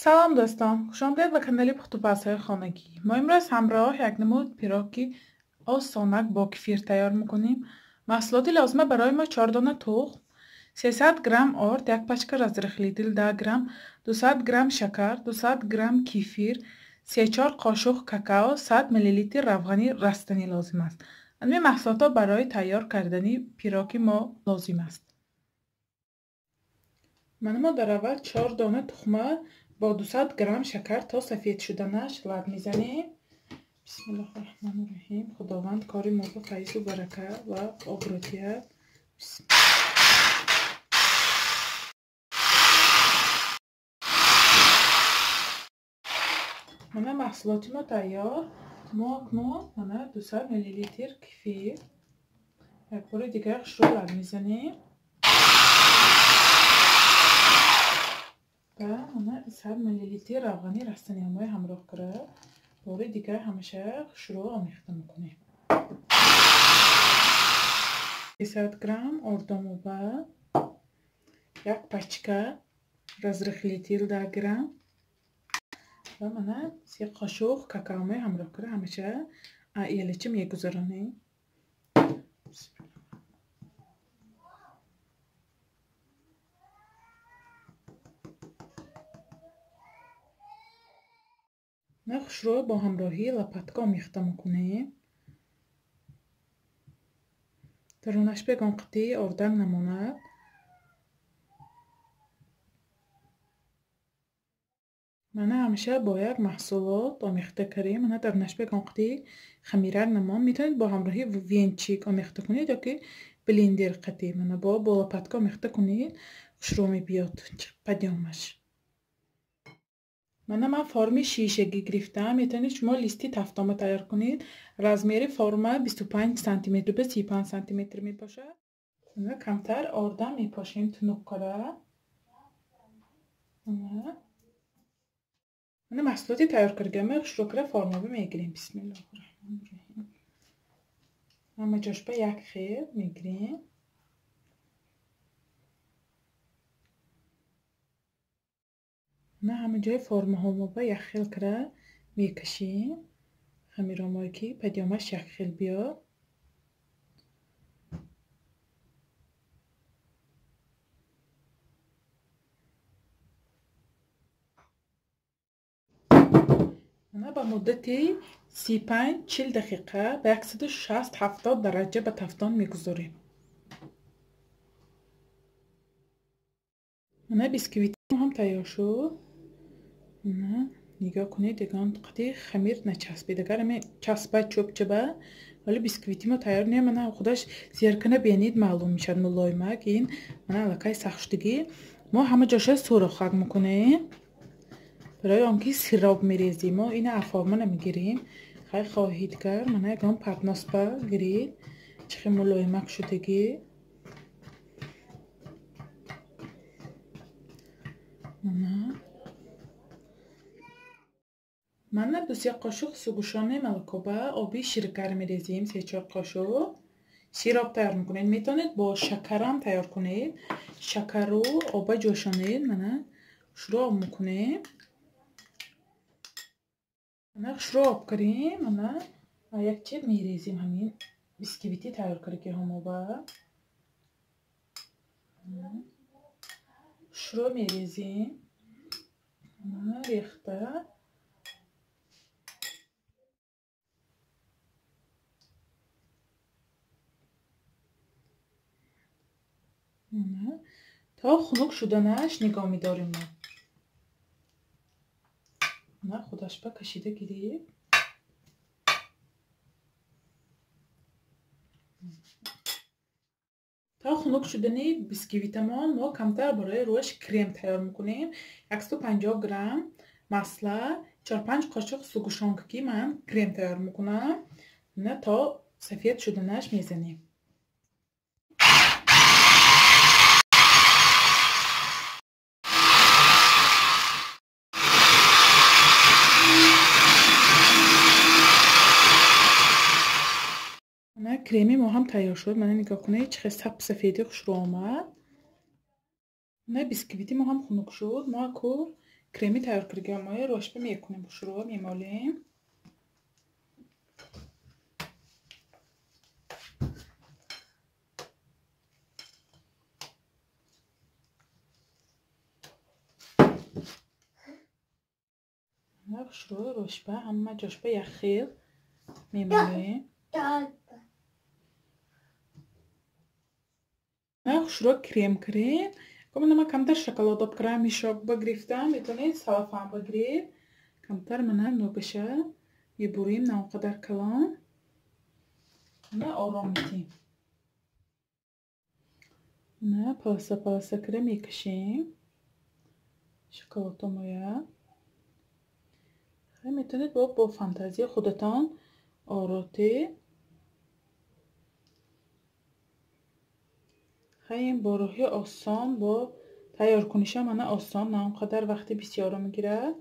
Салом дӯстон, хуш омадед ба канали пухтупазҳои хонагӣ. Мо имрӯз ҳамроҳ як намуд пироги осонак бо кефир тайёр мекунем. Маҳсулоти лозима барои мо 4 дона тухм, 300 грамм орд, як пачка разрыхлитель 10 грамм, 200 грамм шакар, 200 грамм кефир, 3-4 қошуқ какао, 100 мл равғани растанӣ лозим аст. Ин маҳсулотҳо барои тайёр кардани пироги мо лозим аст. Ман мо дар аввал 4 дона тухма бо 200 грамм шакар то сафед шуданаш лат мезанем. Бисмиллоҳи раҳмони раҳим. Худованд кори мо ба файзу барака ва обрӯ диҳад. Мана маҳсулоти мо тайёр. Мо акнун мана 200 мл кефир як бори дигар хушрӯ лат мезанем. Ва мана 100 мл равғани растаниҳои ҳамроҳ кара бори дигар ҳамаша хушрӯ омехта мекунем. 300 грамм ордомоба, як пачка разрыхлитель 10 грамм ва мана 3 қошуқ какаои ҳамроҳ кара ҳамаша елача мегузаронем. Хушрӯ бо ҳамроҳии лопатка омехта мекунем. Дарунаш бегон қитъи орданг намонад. Мана ҳамеша бо як маҳсулот омехта кардем. Мана дарунаш бегон қитъи хамирак намон. Метавонед бо ҳамроҳии венчик омехта кунед ёки блендер қитъи. Мана бо лопатка омехта кунед, хушрӯ мебиёд падёмаш. Мана ман форми шишагӣ гирифтам. Метавонед шумо листи тафтома тайёр кунед. Размери форма 25 см ба 35 см мебошад. Мана камтар ордам мепошем тунук кара. Мана маҳсулоти тайёр кардагиро хушрӯ кара формаба мегирем. Бисмиллоҳи раҳмони раҳим. Ҳама ҷошба як хел мегирем. На ҳама ҷои формаҳо мо ба як хел кара мекашем. Хамиромое ки падёмаш як хел биёд. Мана ба муддати 35-40 дақиқа ба 160-70 дараҷа ба тафтон мегузорем. Мана бисквит ҳам тайёр шуд. Нигоҳ кунед, ягон қати хамир начаспид. Агар аме часпад чӯбчаба, вале бисквити мо тайёр не. Мана худаш зеркана бенид маълум мешавад мулоимак. Ин мана аллакай сахт шудагӣ. Мо ҳама ҷоша сӯрохак мекунем барои он ки сироп мерезем. Мо ина форма намегирем. Хай хоҳед кар мана ягон патноспа гиред, чӣ хел мулоимак шудагӣ. Мана 2-3 қошуқ сугушони малакоба оби ширкар мерезем, 3-4 қошуқ. Сироп тайёр мекунед. Метавонед бо шакарам тайёр кунед. Шакару оба ҷӯшонед. Мана хушрӯ об мекунем. Мана хушрӯ об кардем. Мана якче мерезем ҳамин бисквити тайёр кардагиҳомоба. Хушрӯ мерезем. Мана рехта. То хунук шуданаш нигоҳ медорем. Мана худаш ба кашида гирифт. То хунук шудани бисквитамон мо камтар барои рӯяш крем тайёр мекунем. 150 грамм масла, 4-5 қошуқ сугушонка ки ман крем тайёр мекунам. Мана то сафед шуданаш мезанем. Креми мо ҳам тайёр шуд. Мана нигоҳ кунед, чӣ хел саб сафеди хушрӯ омад. Мана бисквити мо ҳам хунук шуд. Мо аку Креми тайёр кардагиамоя рошба мекунем, хушрӯ мемолем. Хушрӯ рошба ҳама ҷошба як хел мемолем. Хушрӯ крем крем. Мана ман камтар шоколад об кардам, мешок бигирифтам, метавонед салафан бигиред. Камтар мана нӯкаша мебурем, на он қадар калон. Мана ором метем. Мана полоса полоса карда мекашем шоколадомоя. Метавонед бо фантазия худатон ороте. Ин бо роҳи осон, бо тайёркуниша мана осон, на он қадар вақти бисёрро мегирад.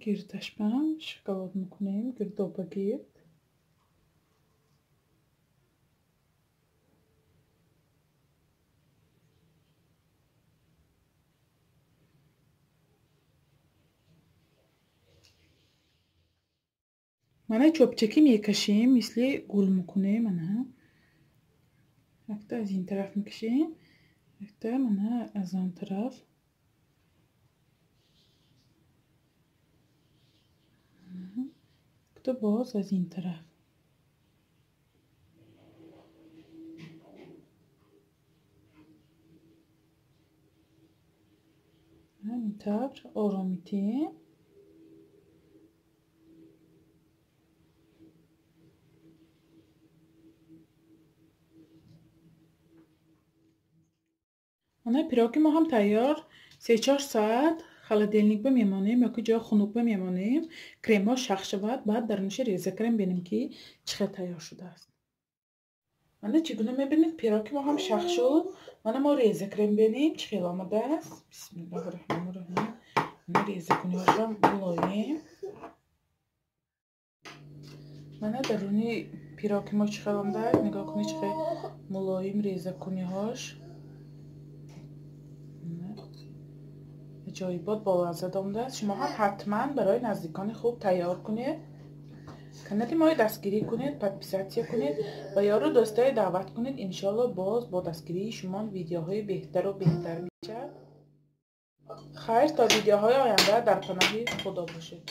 Гирдашбам шоколад мекунем, гирдоба гирд. Мана чопчаки мекашем, мисли гул мекунем. Мана якта аз ин тараф мекашем, якта мана аз он тараф. Якта боз аз ин тараф. Ин тавр ором метем. Мана пироги мо ҳам тайёр. 3-4 соат холодильник бимемонем ё ки ҷои хунук бимемонем, кремҳо шах шавад, баъд дарунашо реза кунем, бинем ки чӣ хел тайёр шудааст. Мана чӣ гуна мебинед, пироги мо ҳам шах шуд. Мана мо реза кунем, бинем чӣ хел омадааст. Бисмиллоҳи раҳмони раҳим. Мана реза куниҳошам мулоим. Мана даруни пироги мо чӣ хел омадааст, нигоҳ кунед чӣ хел мулоим реза куниҳош. Аҷоибот болаззат омадааст. Шумо ҳам ҳатман барои наздикони хуб тайёр кунед. Канали моро дастгирӣ кунед, подписатсия кунед ва ёру дӯстое даъват кунед. Иншоалло боз бо дастгирии шумо видеоҳои беҳтару беҳтар мешавад. Хайр, то видеоҳои оянда дар паноҳи Худо бошед.